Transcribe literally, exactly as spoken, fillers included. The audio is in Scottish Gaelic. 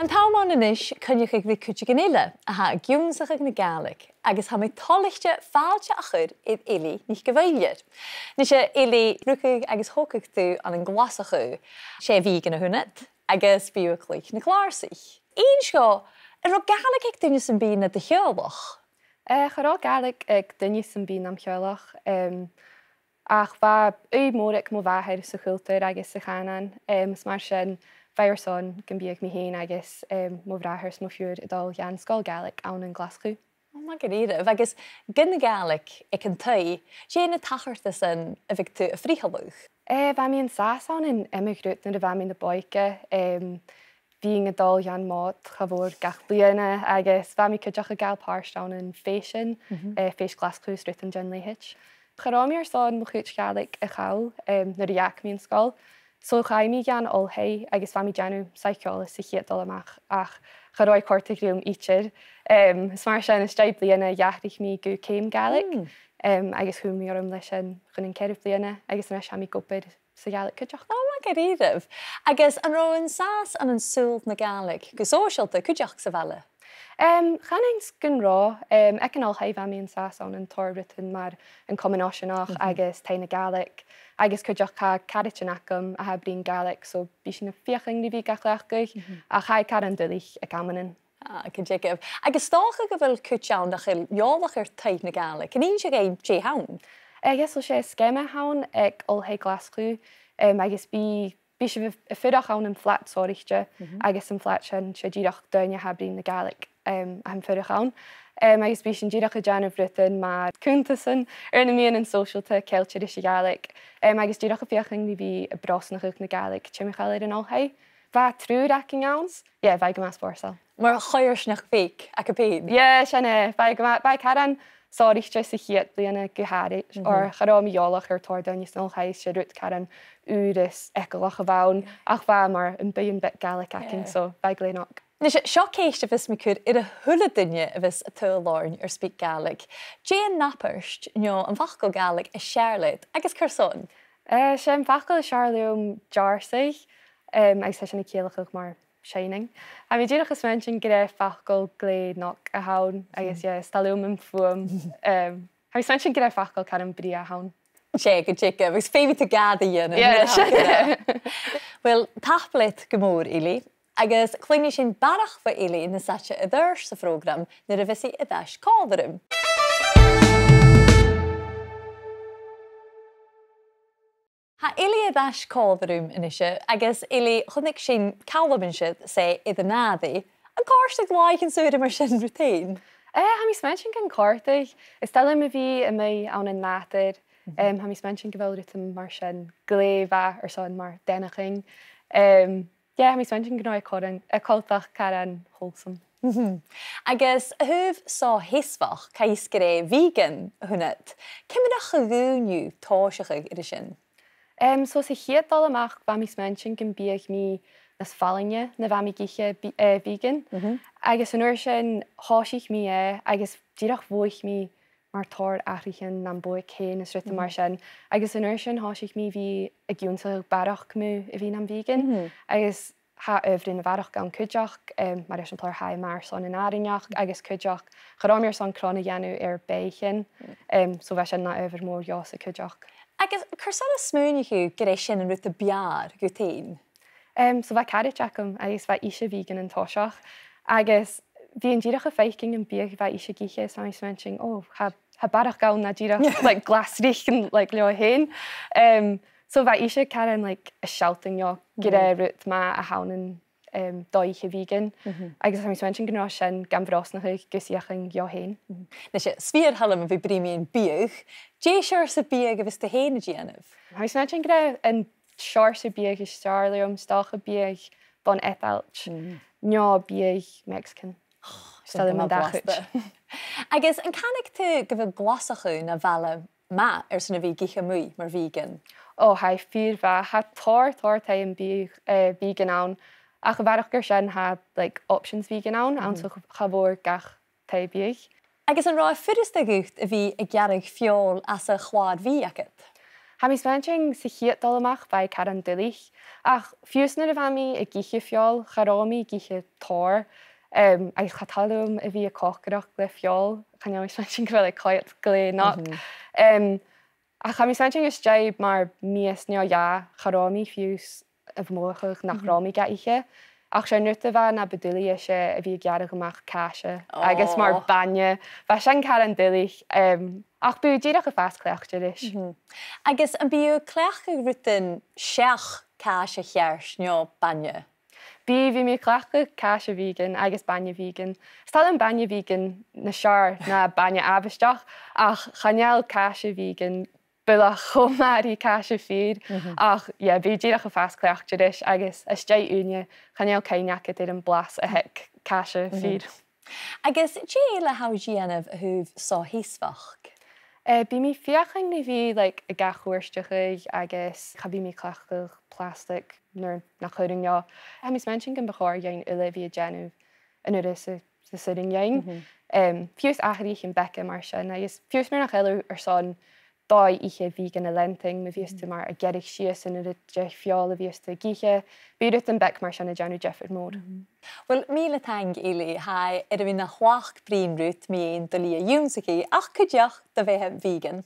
Tha mi an-dràsta a' coinneachadh ri cuideigin eile a tha ag ionnsachadh na Gàidhlig, agus tha mi toilichte fàilte a chur air Eilidh NicIllFhaolair. Nise, Eilidh, rugadh agus thogadh tu ann an Glaschu. 'S e Vìgean a th' annad, agus bidh thu a' cluich na clàrsaich. Innis dhomh, an robh Gàidhlig aig duine sam bith nad theaghlach? Eh, cha robh Gàidhlig aig duine sam bith nam theaghlach, em, ach bha ùidh mhòr aig mo mhàthair sa chultar agus sa chànan, em, is mar sin, bha i airson gum biodh mi fhìn agus, em, mo bhràthair is mo phiuthar a' dol dhan sgoil Ghàidhlig ann an Glaschu. O, math dha-rìribh. Agus gun Ghàidhlig aig an taigh, dè na tachartasan a bhiodh tu a' frithealadh? Eh, bha mi an sàs ann an iomadh rud nuair a bha mi na b' òige, em, bhithinn a' dol dhan Mòd cha mhòr gach bliadhna, agus bha mi cuideachd a' gabhail pàirt ann am fèisean, eh, Fèis Ghlaschu is rudan den leithid. Cha robh mi airson mo chuid Gàidhlig a chall, em, nuair a dh'fhàg mi an sgoil. So chaidh mi dhan oilthigh agus bha mi a' dèanamh saidhceòlas sa chiad dol a-mach, ach cha robh e a' còrdadh rium idir. Em, is mar sin, às dèidh bliadhna, dh'atharraich mi gu ceum Gàidhlig, em, agus chùm mi orm leis sin chun an ceathramh bliadhna, agus a-nis tha mi ag obair sa Ghàidhlig cuideachd. O, math dha-rìribh. Agus an robh thu an sàs ann an saoghal na Gàidhlig gu sòisealta cuideachd sa bhaile? Em, chanainn-sa gun robh, em, aig an oilthigh bha mi an sàs ann an tòrr rudan mar an Comann Nàiseanta agus Taigh na Gàidhlig, agus cuideachd tha caraidean agam a tha a' bruidhinn Gàidhlig, so bidh sinn a' feuchainn ri bhith ga chleachdadh, ach tha e caran duilich aig amannan. Ah, gu dearbh. Agus 's dòcha gu bheil cuid ann nach eil eòlach air Taigh na Gàidhlig. An innis thu dhuinn dè th' ann? Eh, yes, so 's e sgeama a th' ann aig Oilthigh Ghlaschu, em, agus bidh, bidh sibh a' fuireach ann am flat sònraichte, agus am flat sin, 's e dìreach daoine a tha a' bruidhinn na Gàidhlig, em, a tha a' fuireach ann. Em, agus bidh sinn dìreach a' dèanamh rudan mar cunntasan air na meadhanan sòisealta ceangailte ris a' Ghàidhlig, em, agus dìreach a' feuchainn ri bhith a' brosnachadh na Gàidhlig timcheall air an oilthigh. Bha triùir againn ann. Yeah, bha e gu math spòrsail. Mar choimhearsnachd bheag agaibh fhèin? Yeah, sin e. Bha e gu math, bha e caran sònraichte sa chiad bliadhna gu h-àraid, oir cha robh mi eòlach air tòrr dhaoine san oilthigh, 's e rud caran ùr is eagalach a bh' ann, ach bha mar am buidheann beag Gàidhlig againn, so bha e glè mhath. Nise, seo ceist a bhios mi a' cur air a h-uile duine a bhios a' tadhal oirnn air SpeakGaelic. Dè an abairt no am facal Gàidhlig as fheàrr leat agus carson? Eh, 's e am facal as fheàrr leam deàrrsadh, em, agus tha sin a' ciallachadh mar shining. Tha mi dìreach a' smaointinn gur e facal glè mhath a th' ann, agus, yeah, 's toil leam am fuaim, em, tha mi a' smaointinn gur e facal caran brèagha a th' ann. 'S e, gu dearbh, agus feumaidh tu gad a dhèanamh. Yeah, sin e. Uill, tapadh leat gu mòr, Eilidh, agus cluinnidh sinn barrachd bho Eilidh nas fhaide air adhart sa phrògram nuair a bhios i air ais còmhla rium. Tha Eilidh air ais còmhla rium a-nise, agus Eilidh, chunnaic sinn Calum an siud, 's e air an nàbaidh. An còrdadh làithean saora mar sin riut fhèin? Eh, tha mi a' smaointinn gun còrdadh. Is toil leam a bhith a-muigh ann an nàdar. Em, tha mi a' smaointinn gu bheil rudan mar sin glè mhath airson mar dèanamh. Em, yeah, tha mi a' smaointinn gun robh e caran, e coltach caran wholesome. Agus a thaobh seo-sheasmhach, tha fhios gur e vegan a th' annad. Ciamar a dh'fhaodadh tu tòiseachadh air sin? Em, so sa chiad dol a-mach, bha mi a' smaointinn gum biodh mi nas fallaine na bha mi ag ithe bi-, eh, vegan. Agus an uair sin, thòisich mi e, agus dìreach mhothaich mi mar tòrr athraichean nam bodhaig fhèin is rudan mar sin. Agus an uair sin, thòisich mi bhith ag ionnsachadh barrachd mu a bhith nam vegan. Agus tha adhbhar na bharrachd ann cuideachd, em, mar eisimpleir tha e math airson an àrainneachd, agus cuideachd cha robh mi airson cron a dhèanamh air beathaichean, em, so bha sin na adhbhar mòr dhòmhsa cuideachd. Agus carson a smaoinich thu gur e sin an rud a b' fheàrr dhut fhèin? Em, so bha caraid agam agus bha ise vegan an toiseach, agus bhithinn dìreach a' faicinn am biadh a bha ise ag ithe, is bha mi a' smaointinn, o, tha, tha barrachd ann na dìreach, like, glasraich an, like, leotha fhèin. Em, so bha ise caran, like, a' sealltainn dhomh gur e rud math a th' ann an, em, dòigh-beatha vegan. Agus tha mi a' smaointinn gun robh sin gam bhrosnachadh gus feuchainn dhomh fhèin. Nise, 's fìor thoil leam a bhith a' bruidhinn mu bhiadh. Dè seòrsa biadh a bhios tu fhèin a' dèanamh? Tha mi a' smaointinn gur e an seòrsa biadh as fheàrr leam, 's dòcha biadh bun-eadailt, no biadh Mexican. 'S toil leam an dà chuid. Agus an canadh tu gu bheil Glaschu na bhaile math airson a bhith ag ithe a-muigh mar vegan? O, tha e fìor mhath. Tha tòrr, tòrr taighean biadh, eh, vegan ann. Ach a bharrachd air sin, tha, like, options vegan ann, anns a' ch-, cha mhòr gach taigh-biadh. Agus an robh e furasta dhut a bhith a' gearradh feòil às a' chlàr-bìdh agad? Tha mi a' smaointinn sa chiad dol a-mach bha e caran duilich, ach fiù 's nuair a bha mi ag ithe feòil, cha robh mi ag ithe tòrr, em, agus cha toil leam a bhith a' còcaireachd le feòil, chan eil mi a' smaointinn gu bheil e quite glè not. Em, ach tha mi a' smaointinn às dèidh mar mìos no dhà, cha robh mi fiù 's a' mothachadh nach robh mi ga ithe. Ach 's e an rud a bha na bu duilghe, 's e a bhith a' gearradh a-mach càise agus mar bainne. Bha sin caran duilich, em, ach bidh dìreach a' fàs cleachdte ris. Agus am bi thu a' cleachdadh rudan seach càise cheart no bainne? Bidh, bidh mi a' cleachdadh càise vegan agus bainne vegan. 'S toil leam bainne vegan nas fheàrr na bainne àbhaisteach, ach chan eil càise vegan buileach cho math ri càise fìor, ach, yeah, bidh dìreach a' fàs cleachdte ris agus às dèidh ùine, chan eil cuimhne agad air am blas a th' aig càise fìor. Agus dè eile a tha thu a' dèanamh a thaobh soitheasbhaidh? Eh, bidh mi a' feuchainn ri bhith, like, ag ath-chuairteachadh agus cha bhi mi a' cleachdadh plastic nuair nach urrainn dhomh. Tha mi a' smaointinn gum bu chòir dhuinn uile a bhith a' dèanamh an urra 's as urrainn dhuinn. Em, fiù 's atharraichean beaga mar sin, agus fiù 's mura h-eil thu airson dòigh-ithe vegan a leantainn, ma bhios tu mar a' gearradh sìos an urra de feòil a bhios tu ag ithe, bidh rudan beag mar sin a' dèanamh diofar mòr. Uill, mìle taing, Eilidh, tha e air a bhith na thlachd bruidhinn riut mu dheidhinn do shlighe ionnsachaidh, ach cuideachd do bheatha vegan.